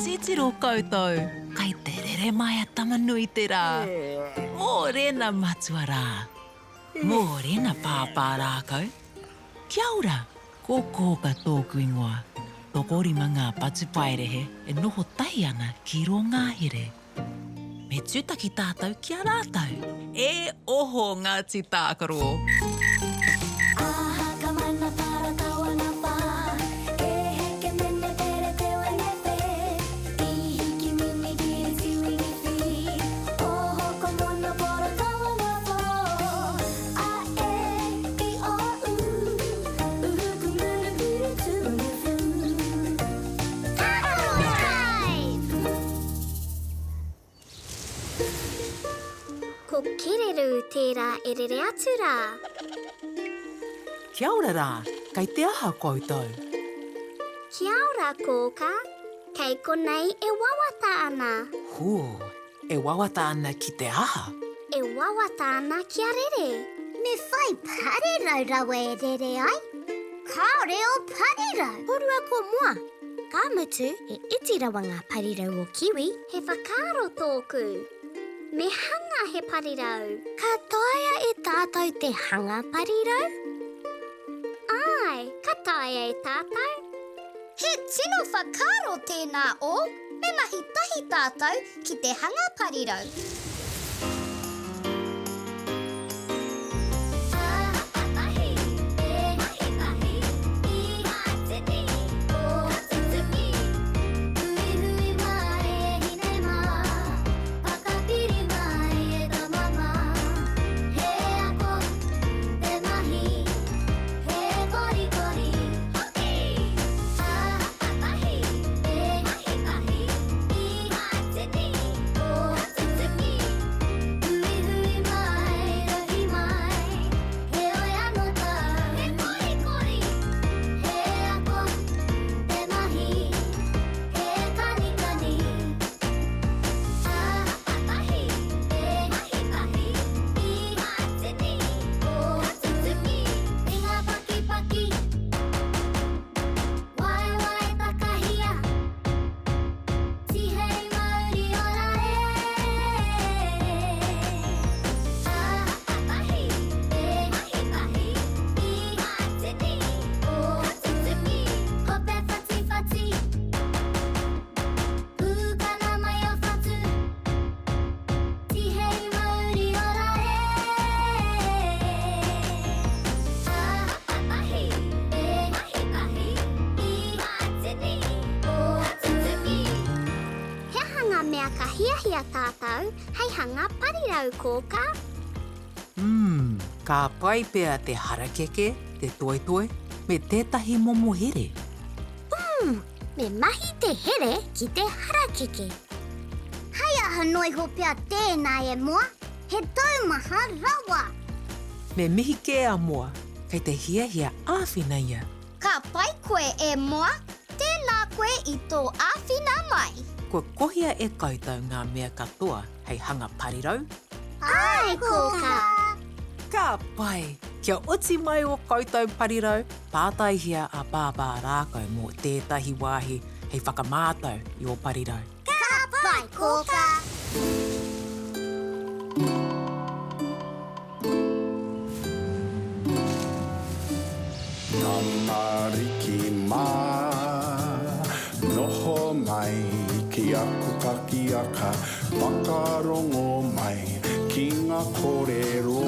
Titiro koutou, kai te rere mai a Tama-nui-te-rā. Mōrena matua rā. Mōrena pāpā rākau. Kia ora, ko Kōka tōku ingoa. Tokorima ngā patupaiarehe e noho tahi ana ki rō ngahere. Me tūtaki tātou ki a rātou. E oho Ngāti Tākaro! Ko Kererū tērā e rere atu rā. Kia ora rā, kei te aha koutou? Kia ora Kōkā, kei konei e wawata ana. Hū, E wawata ana ki te aha? E wawata ana kia rere. Me whai parirau rawa e rere ai. Kāore ō parirau! Korua ko Moa. Ka mutu, he iti rawa ngā parirau o Kiwi. He whakaaro tōku. Me hanga he parirau. Ka taea e tātou te hanga parirau? Āe, ka taea e tātou. He tino whakaaro tēnā o me mahi tahi tātou ki te hanga parirau. He aha ngā mea ka hiahia tātou hei hanga parirau, Kōkā? Umm, ka pai pea te harakeke, te toetoe, me tētahi momo here. Umm, me mahi te here ki te harakeke. Hei aha noa iho pea tēnā e Moa, he taumaha rawa! Me mihi kē a Moa, kei te hiahia āwhina ia. Ka pai koe e Moa, tēnā koe i tō āwhina mai. Kua kohia e koutou ngā mea katoa hei hanga parirau? Āe, Kōkā! Ka pai! Kia oti mai ō koutou parirau, pātaihia a Pāpā Rākau mō tētahi wāhi hei whakamātau i ō parirau. Ka pai, Kōkā! Tamariki mā, noho mai ki aku pakiaka, whakarongo mai ki ngā kōrero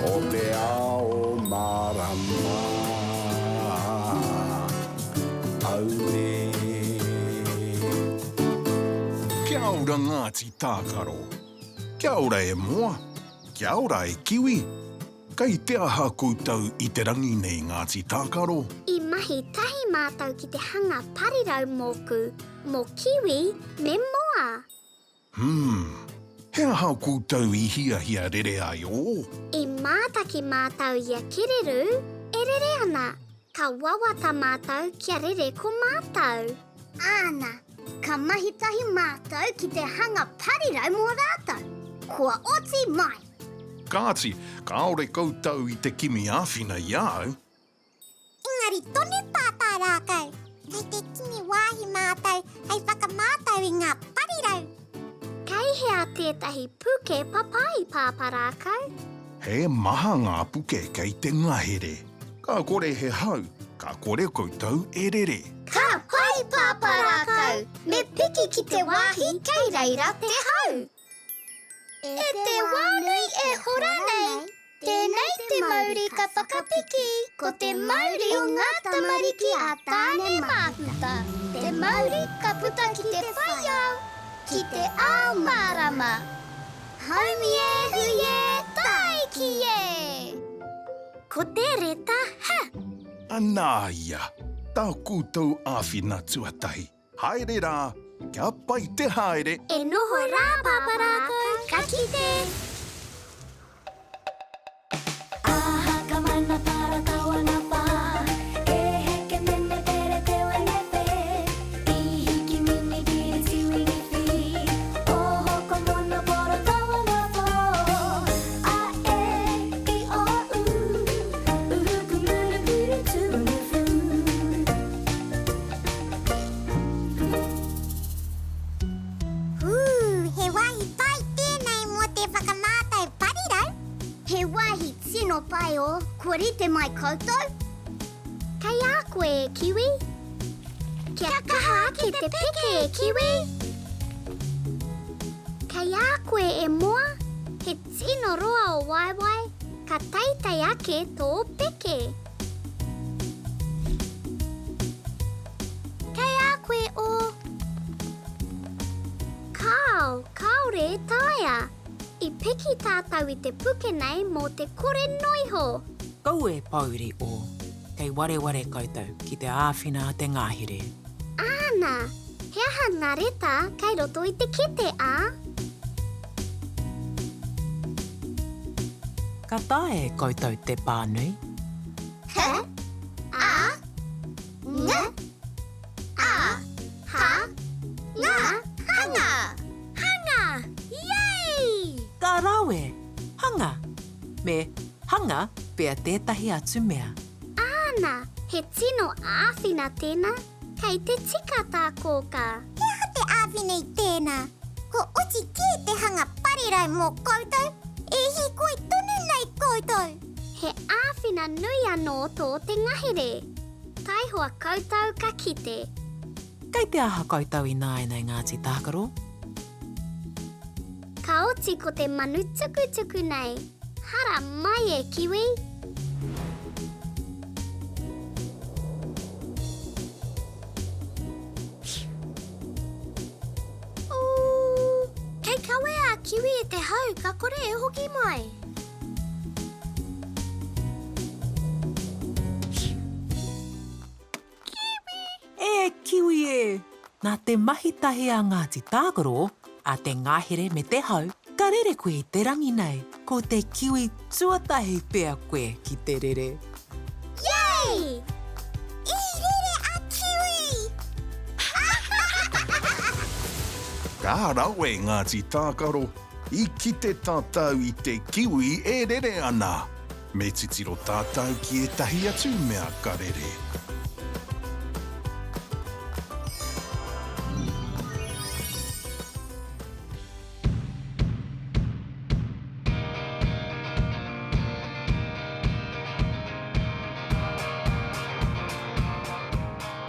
o te ao mārama. Auē. Kia ora Ngāti Tākaro. Kia ora e Moa. Kia ora e Kiwi. Kei te aha koutou i te rangi nei Ngāti Tākaro? I mahi tahi mātou ki te hanga parirau mōku, mō Kiwi me Moa. Hmm. He aha koutou i hiahia rere ai ō? I mātaki mātou i a Kererū e rere ana. Ka wawata mātou kia rere ko mātou. Āna, ka mahi tahi mātou ki te hanga parirau mō rātou. Kua oti mai! Kāti, kāore koutou i te kimi āwhina i a au. Engari tonu Pāpā Rākau, kei te kimi wāhi mātou hei. tātou i ngā parirau. Kei hea tētahi puke papai, Pāpā Rākau? He maha ngā puke kei te ngahere. Ka kore he hau, ka kore koutou e rere. Ka pai, Pāpā Rākau! Me piki ki te wāhi kei reira te hau. E te wā nui e hora nei, tēnei te mauri ka whakapiki, ko te mauri o ngā tamariki a Tāne Māhuta, te mauri ka puta ki te whai ao, ki te ao mārama. Haumi e, hui e, tāiki e! Ko te reta H. Anā ia, tā koutou āwhina tuatahi. Haere rā, kia pai te haere! E noho rā Pāpā Rākau, ka kite! Aha ka mana para tawana pa E heke mene pere te wene pe I hiki mini piri tiwini fi Oho ko mono poro tawana po A e i o u Uhu ku munu puru tu unu fu. Ū, he wāhi pai tēnei mō te whakamātau parirau. He wāhi tino pai ō, kua rite mai koutou? Kei a koe e Kiwi. Kia kaha ake te peke e Kiwi. Kei a koe e Moa, he tino roa o waewae, ka teitei ake tō peke. Kei a koe ō. Kāo, kāore e taea. I piki tātou i te puke nei mō te kore noiho. Kaua e pōuri ō, kei wareware koutou ki te āwhina a te ngahere. Āna, he aha ngā reta kei roto i te kete, ā? Ka taea e koutou te pānui? H, A, Ng, A, H, Nga, Hanga! Hanga! Yay! Ka rawe! Hanga! Me hanga pea tētahi atu mea. Āna, he tino āwhina tēnā. Kei te tika tā Kōkā. He aha te āwhina i tēnā? Kua oti kē te hanga parirau mō koutou, e hīkoi tonu nei koutou! He āwhina nui anō tō te ngahere. Taihoa koutou ka kite. Kei te aha koutou ināianei Ngāti Tākaro? Ka oti ko te manu tukutuku nei. Hara mai e Kiwi! Ooh! Kei kawea a Kiwi e te hau ka kore e hoki mai. Kiwi! E Kiwi e! Nā te mahi tahi a Ngāti Tākaro, a Te Ngahere me Te Hau, ka rere koe i te rangi nei. Ko te kiwi tuatahi pea koe ki te rere. Yay! I rere a Kiwi! Ka rawe Ngāti Tākaro, i kite tātou i te kiwi e rere ana! Me titiro tātou ki ētahi atu mea ka rere.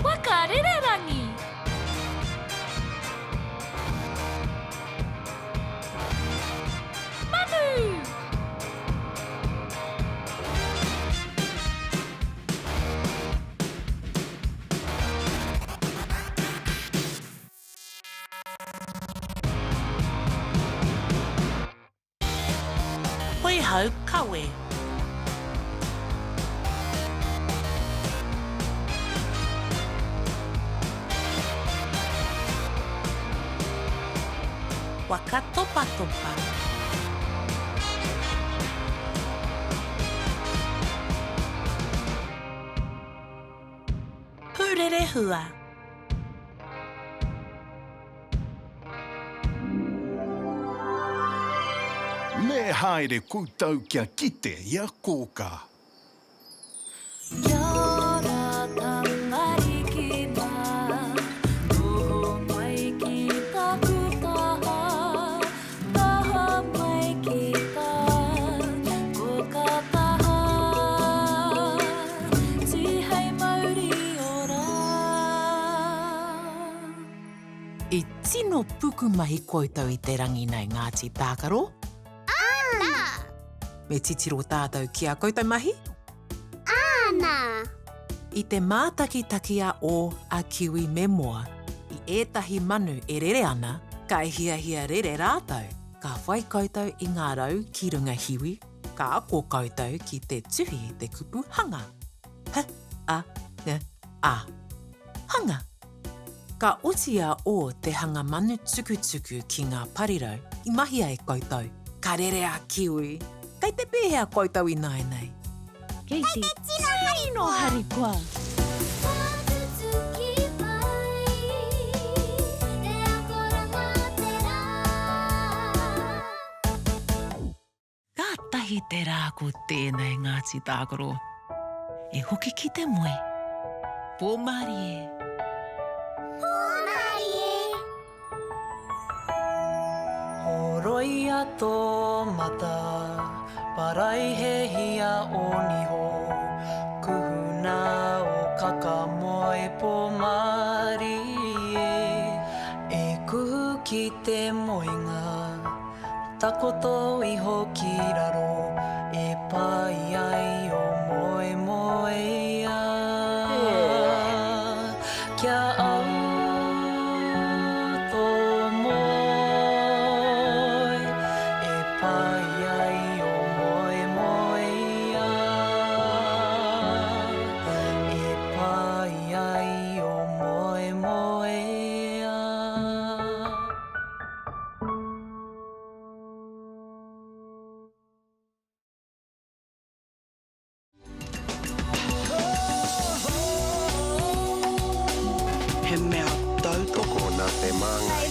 Waka rererangi! Manu! Poihau kawe. Waka topatopa. Purerehua. Me haere koutou kia kite i a Kōkā. Kia ora tamariki mā, noho mai ki te. I tino pukumahi koutou i te rangi nei Ngāti Tākaro. Āna! Me titiro tātou ki a koutou mahi? Āna! I te mātakitaki a Ō, a Kiwi me Moa i ētahi manu e rere ana, ka hiahia rere rātou. Ka whai koutou i ngā rau ki runga hiwi, ka ako koutou ki te tuhi i te kupu hanga. H, A, N, A. Hanga. Ka oti a O te hanga manu tukutuku ki ngā parirau i mahia e koutou. Ka rere a Kiwi. Kei te pēhea koutou ināianei? Kei te tino harikoa. Whakatutuki pai te akoranga te rā. Kātahi te rā ko tēnei Ngāti Tākaro e hoki ki te moe. Pō mārie. Pō mārie. Horoia tō mata, paraihehia ō niho, kuhuna ō kakamoe pō mārie, e kuhu ki te moenga. Takoto iho ki raro e pai ai o moemoeā. Kia au tō moe e pai ai o moemoeā. E pai ai o moemoeā. He mea tautoko nā te Māngai.